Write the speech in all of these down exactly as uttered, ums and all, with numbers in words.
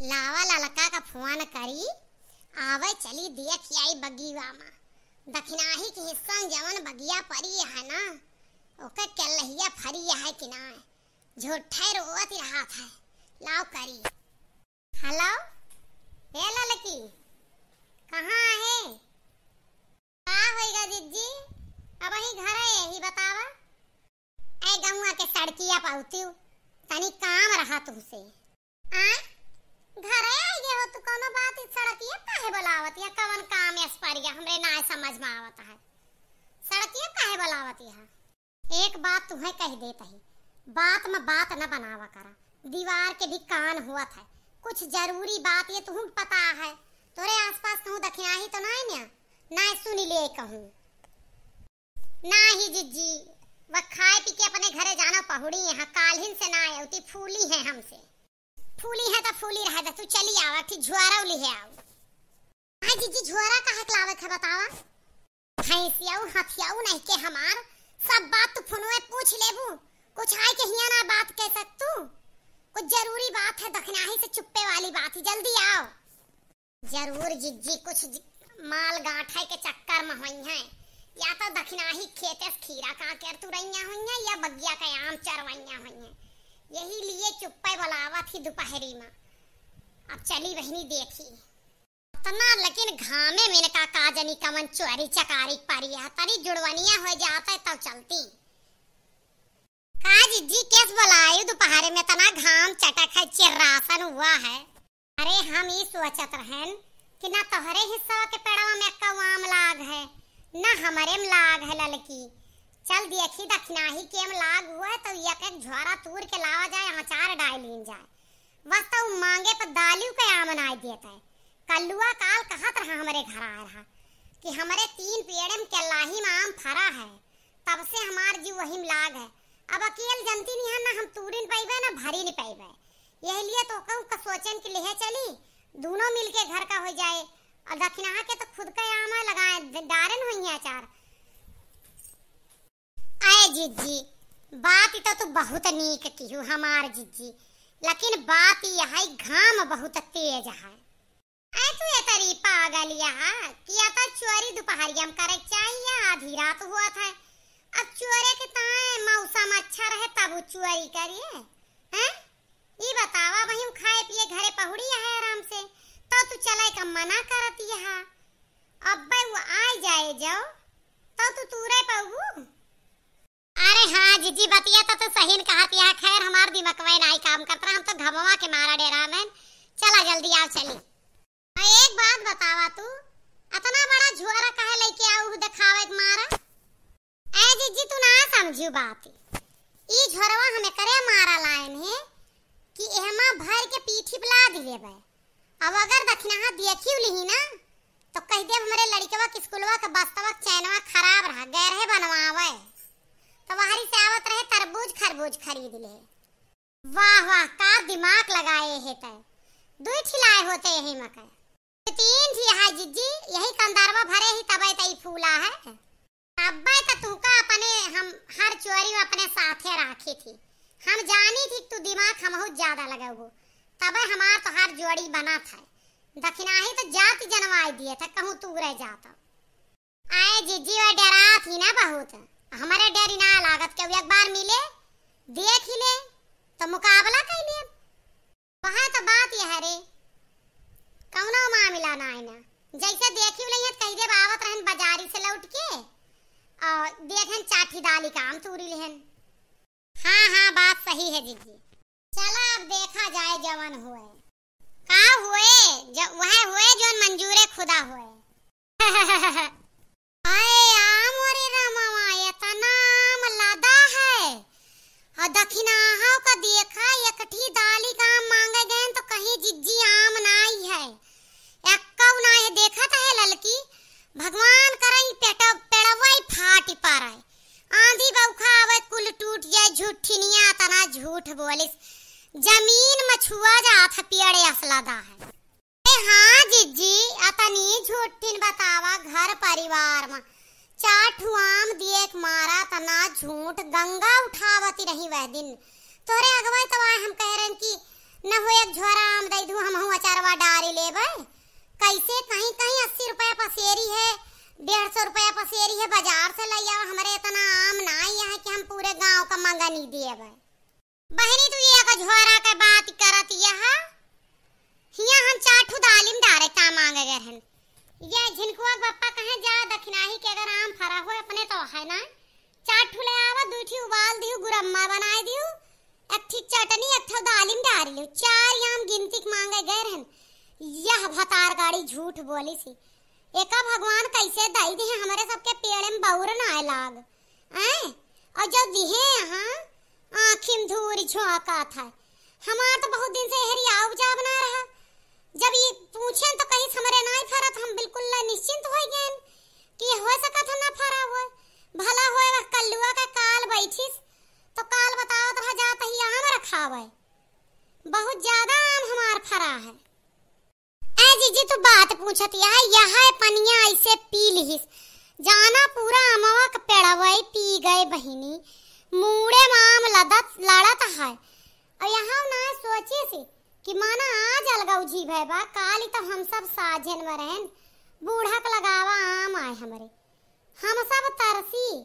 लावा ललका का फोन करी, आवे चली देख आई बगिया मा। दखिनाही के हिस्सा जवन बगिया परी है ना, ओके केलहिया फरी है कि ना, झूठे रोवत रहत है। लाव करी। हेलो, ए ललकी, कहाँ है? का होइगा जिज्जी, अबही घरे यही बतावा। ए गौआ के सड़किया पहुँचिउ, तनी काम रहा तुमसे। आ? घरे आइगे हो तू, कौनो बात, ई सड़किया काहे बोलावत या? कवन काम एस परिया, हमरे नाय समझ मा आवत है। सड़किया काहे बोलावत या? एक बात तुहे कह देत ही, बात मा बात न बनावा करा, दीवार के भी कान हुअत है। कुछ जरूरी बात ये तुहूँ पता है, तोरे आसपास कहूँ दखिनाही तो नाय न्या, नाय सुन ले कहूँ। नाही जिज्जी, वह खाए पी के अपने घरे जाना पहुड़ी यहाँ, काल्हिन से ना आउती, फूली है हमसे। फूली है तो फूली रहे दे, तू चली आवा, ठीक झुआरा उली है आऊ। हाँ जिज्जी, झुआरा काहे के लावे के बतावा? भैंसियाऊ हथियाऊ नहीं के हमार, सब बात तू फोनवे पूछ लेबू, कुछ आए के हिया ना बात कह सकतू, कुछ जरूरी बात है, दखिनाही से चुप्पे वाली बात ही, जल्दी आओ। जरूर जिज्जी, कुछ जि-, माल गांठे के चक्कर में होइहैं, या तो दखिनाही खेते से खीरा कांकेर तुरैया होइहैं, या बगिया के आम चरवैया होइहैं। यही लिए चुप्पे बोलावत ही दुपहरी में। अब चली बहिनी देखी। इतना लेकिन घामे में इनका का जनी कवन चोरी चकारी परी है, तनी जुड़वनिया हो जाते तब चलती। का जिज्जी, केस बोलायु दुपहरे में, इतना घाम चटक है, चिर्रासन हुआ है। अरे, हम ई सोचत रहन कि ना तोहरे हिस्सा के पेड़वा में एक्का आम लाग है, ना हमरे में लाग है ललकी। चल देखी दखिनाही के में लाग हुआ है तो एक एक झोरा तूर के लावा जाए, अचार डाल लीन जाए। बस तो उ मांगे पर दालियो के आम नाय देत है। कल्लुआ काल कहत रहा, हमरे घर आए रहा कि हमरे तीन पेड़े में केलाही में आम फरा है, तब से हमार जीव वही में लाग है। अब अकेल जनती नहीं है, ना हम तूरिन पैबे ना भरिन पैबे। यही लिए तो कहूँ का सोचन कि लेहे चली, दोनों मिलके घर का हो जाए। और दखिनाहा के तो खुद का आम है लगाए, द-, डारेन होइहैं अचार। अय जिज्जी, बात तो तू बहुत नीक किहू हमार जिज्जी, लेकिन बात यह है घाम बहुत तेज है। ऐ तू ये तरी पागल यहाँ कि या तो चोरी दोपहरिया में करे के चाहिए, आधी रात हुआ था। अब चोरे के ताए मौसम अच्छा रहे तब उ चोरी करिए, हैं? ई बतावा, वहीं खाए पिए घरे पहुड़ी है आराम से, तो तू चले का मना करत यहाँ। अब्बे वो आए जाए जाओ, तो तू तूरे पाऊ। अरे हाँ जिज्जी, बतिया तो तू सही न कहत या। खैर, हमार दिमकवा नाई काम करत रहा, हम तो घमवा के मारा डेरा में। चला जल्दी आओ, चली। आ, एक बात बतावा तू, अतना बड़ा झोरा काहे लेके आऊ हु देखावे के मारा? ए जिज्जी, तू ना समझियो बात। ई झोरवा हम एकरे मारा लायन है कि एहमा भर के पीठी पे लाद लेबे। अब अगर दखिनाहा देखियो लिही ना, तो कह देब हमरे लड़िकवा के स्कूलवा के बस्तवा के चैनवा खराब रहा, गैरहे बनवावे। तो वहरी से आवत रहे तरबूज खरबूज खरीद ले। वाह वाह, का दिमाग लगाए है तै। दुई ठी लाए होते यही मकई। तीन ठी है जिज्जी, यही कंदरवा भरे ही तबे तई फूला है। अब्बे त तूका अपने हम हर चोरी अपने साथे राखी थी। हम जानी थी तू दिमाग हमहू ज्यादा लगेबू, तबे हमार तोहार जोड़ी बना था। दखिनाही तो जाति जनवाई दिए था, कहूँ तू रह जाता। आए जिज्जी, वह डरा थी ना बहुत, हमरे डरी ना लागत, केहू एक बार मिले, देख ही ले, तो मुकाबला कर ले। वह तो बात यह रे, कौनो मामला ना है ना, जैसे देखी लेहन, कही देब आवत रहन बाजारी से लौट के, और देखन चाठी दाली का आम तूरी लेहन। हाँ, हाँ, बात सही है जिज्जी। चला अब देखा जाए जवन हुए। का हुए? ज-, वह हुए जौन मंजूरे खुदा हुए। अरे आम रे रमवा, एतना आम लदा है। और दखिनाहा का देखा, एक ठी दाली का आम मांगे गए तो कहीं जिज्जी आम नाई है, एक्कऊ नाई है। देखत है ललकी, भगवान करई पेट-, पेड़वई फाटी पारे, आंधी बौखा आवे कुल टूट जाए। झूठिनिया तना झूठ बोलिस, जमीन में छुआ जात है, पेड़े अस लदा है। ए हाँ जिज्जी, अतनी झूठिन बतावा घर परिवार में। चार ठू आम दिए के मारा तना झूठ गंगा उठावती रही वह दिन। तोहरे अगवे तो आए हम कह रहे कि न हो एक झोरा आम दे दू, हमहू डारी लेबे। कैसे कहीं कहीं अस्सी रुपया पसेरी है, डेढ़ सौ रुपया पसेरी है, बाजार से लइ आवा। हमरे इतना आम नाई है कि हम पूरे गांव का मंगनी देबे। बहिनी, तू ये का झोरा के बात करत यह? हिया हम चार ठू दालिम डारे का मांगे गए रहन। ये झिनकुआ के पप्पा कहे, "जा दखिनाही के अगर आम फरा हो, अपने तो है ना, चार ठू ले आवा, दुइ ठी उबाल दियो, गुरम्मा बनाए दियो, एक ठी चटनी, एक ठो दालिम डार लियो।" चार आम गिनती के मांगे गए रहन। यह भतार गाड़ी झूठ बोली सी। एका भगवान कैसे दई दिहे, हमरे सबके पेड़े में बउर ना आए लाग। हैं? और जब दिहे यहाँ, आँखी में धूर झोंका था। हमार तो बहुत दिन से एहरी आव जाव ना रहा। जब ये पूछेन तो कहिस हमरे नाई फरत, हम बिल्कुल ला निश्चिंत होइ गएन कि हो सकत है ना फरा होए। भला होए वह कल्लुआ के काल बैठिस तो काल बतावत रहा जात ही आम रखावे। बहुत ज्यादा आम हमार फरा है। ए जीजी, तू बात पूछत यह, यह पनिया ऐसे पी लिहिस, जाना पूरा अमवा के पेड़वई पी गए बहिनी। मूड़े में आम लदत लड़त है। और यहाँ ना सोची सी कि माना आज अलगौजी भय बा, काली तो हम सब साझेन में रहन, बूढ़ा के लगावा आम आए हमरे। हम सब तरसी,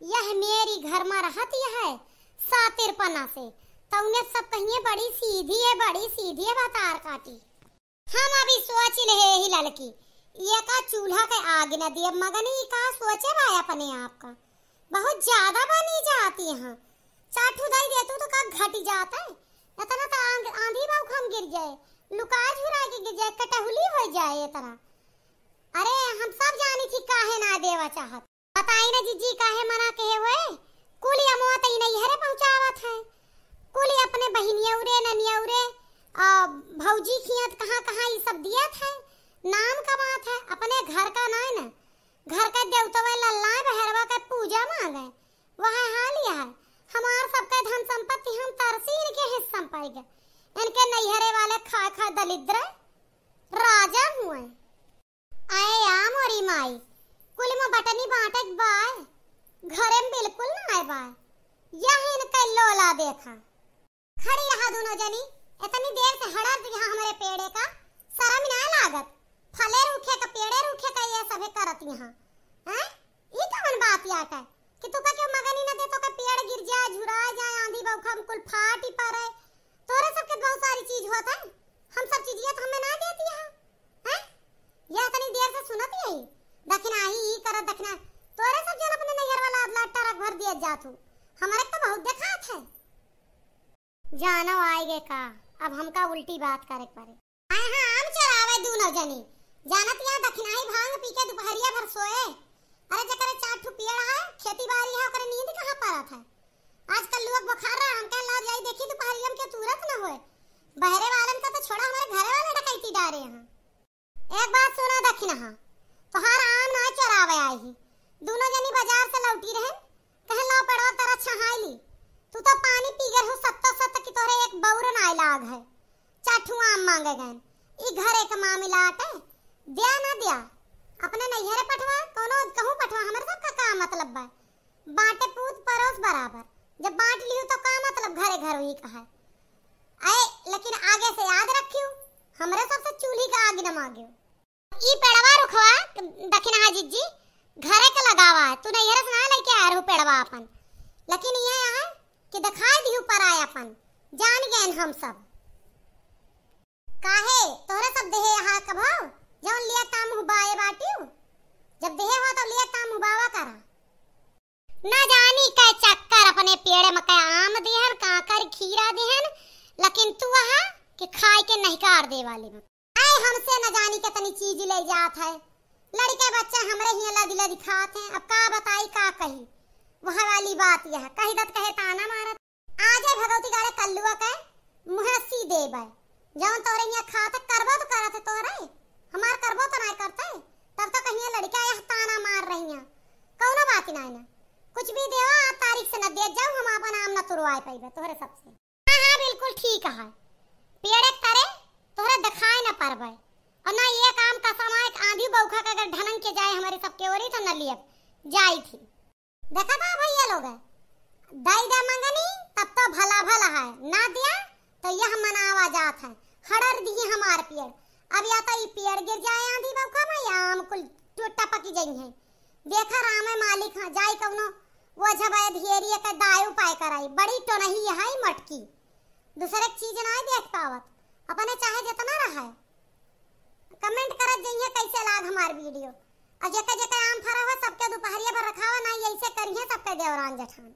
यह मेरी घर में रहत यह सातिर पना से, तौने सब कहिए बड़ी सीधी है, बड़ी सीधी है भतार काटी। हम अभी सोच ले ही ललकी, ये का चूल्हा के आग न दिए मगनी का सोचे बा अपने आप का। बहुत ज्यादा बनी जाती हैं। चार ठू दई दे तू तो का घटी जाता है। इतना तो आंध-, आंधी बाऊ हम गिर जाए, लुका झुरा के गिर जाए, कटहुली हो जाए इतना। अरे हम सब जानी थी काहे ना देवा चाहत। बताई ना जीजी काहे मना कहे हुए? कुल अमवा तई नैहरे पहुँचावत है। कुल अपने बहिनियौरे, ननियौरे, आ, भौजी खियत कहाँ कहाँ ई सब दियत है। नाम कमात है, अपने घर का नाय ना। घर का देवतवे लल्लाए बहरवा के पूजा मांगे। वह हाल यह है। हमार सबके धन संपत्ति हम तरसी इनके हिस्सा में पाई गए। इनके नैहरे वाले खाए खाए दलिद्र राजा हुए। आए या मोरी माई, कुल में बटनी बांटे के बाय, घरे में बिल्कुल ना आए बाय। यह इनके लोला देखा। खड़ी रहा दोनों जनी, इतनी देर से हड़र दिया हमरे पेड़े का, शर्म ना लागत? फले रूखे का, पेड़े रूखे का, ये सभे करत यहाँ। हैं? ई कवन बात याटे कि तू का क्यों मगनी न दे, तो का पेड़ गिर जाए, झुरा जाए, आंधी बौखा में कुल फाटी पड़े? तोरे सबके बहुत सारी चीज होत है, हम सब चीजिया तो हमें ना देती है, हैं? यह इतनी देर से सुनत यही दखिनाही ई करत दखिना, तोरे सब जन अपने नैहर वाला अदला ट्रक भर दिया जात हो, हमारे तो बहुत देखात है। जानो आएगे का, अब हमका उल्टी बात करे के पड़े। आए हाँ, आम चोरावे दूनो जनी। जानत यहाँ दखिनाही भांग पी के दुपहरिया भर सोए। अरे जकरे चार ठू पेड़ है, खेती बाड़ी है, ओकरे नींद कहाँ परत है? आजकल लोग बुखार रहा, हम कहे लाओ जाई देखी दुपहरिया में के तुरत न होए। बहरे वालन का तो छोड़ा, हमारे घरे वाले डकैती डारे हैं। एक बात सुना दखिनहा, तोहार आम ना चोरावे आई ही। दूनो जनी बाजार से लौटी रहन, कहे लाओ पेड़वा तरा छहाई ली। तू तो पानी पी गए हो सत्ता सत्ता कि तोहरे एक बौर ना लाग है। चार ठू आम मांगे गए, ई घरे के मामिला आटे, द्या ना द्या, अपने नैहरे पठवा, कोनो कहूँ पठवा, हमरे सबका का मतलब बा? बांटे पूत परोस बराबर, जब बांट लियो तो का मतलब घरे घर हुई कहा। अरे लेकिन आगे से याद रखियो, हमरे सबसे चूल्ही का आग न मांगियो। ई पेड़वा रुखवा दखिनहा जिज्जी घरे के लगावा है, तू नैहरे से ना लेके आए रहू पेड़वा अपन, लेकिन ये यहाँ कि दिखाई दिहू परायापन, जान गएन हम सब। काहे, तोहरे सब देहे यहाँ कभो, जौन लिया ताम हुबाए बाटियो? जब देहे हो तो लिया ताम हुबावा करा। ना जानी कै चक्कर अपने पेड़े में कै आम दिहन, काकर खीरा दिहन, लेकिन तू वहाँ के खाए के नहिकार दे वाली में। आए हमसे न जानी कितनी चीज ले जात है। लड़के बच्चे हमरे हियां लदी लदी खात हैं, अब का बताई का कही। वह वाली बात यह, कही दत कहे ताना मारत। आजे भगवती गाड़े कल्लुआ के मुँहे सी देबै। जौन तोरे हियां खात है, करबो तो करत है तोरे, हमार करबो तो नाय करते। तब तो कहिए लड़का यह ताना मार रही हैं। कौनो बात नाय ना, कुछ भी देवा, आज तारीख से न दे जाओ, हम आपन आम न तुरवाए पैबे तोहरे सबसे। हाँ, हाँ, बिल्कुल ठीक है। पेड़े के तरे तोहरे दिखाए न परबे। और ना ये काम कसम आए, आंधी बौखा के अगर ढनंग के जाए हमारे सबके ओरी तो न लियब। जाई थी। देखा था भैया लोग, दई दे मंगनी तब तो भला भला है, ना दिया तो यह मनावा जात है, हड़र दिए हमार पेड़। अब या तो ई पेड़ गिर जाए आंधी बौखा में, या आम कुल टूटा पकी जइहैं। देखा राम है मालिक, हाँ जाई कौनो वो जब धियरी एक दायु पाए कराई, बड़ी टोनही है ई मटकी, दूसरे के चीज ना देख पावत, अपने चाहे जितना रहा है। कमेंट करत जइहैं कैसे लाग हमार वीडियो, और जेके जेके आम फरा हुआ सबके दोपहरिया भर रखावा ना, ऐसे करिहैं सबके देवरान जेठान।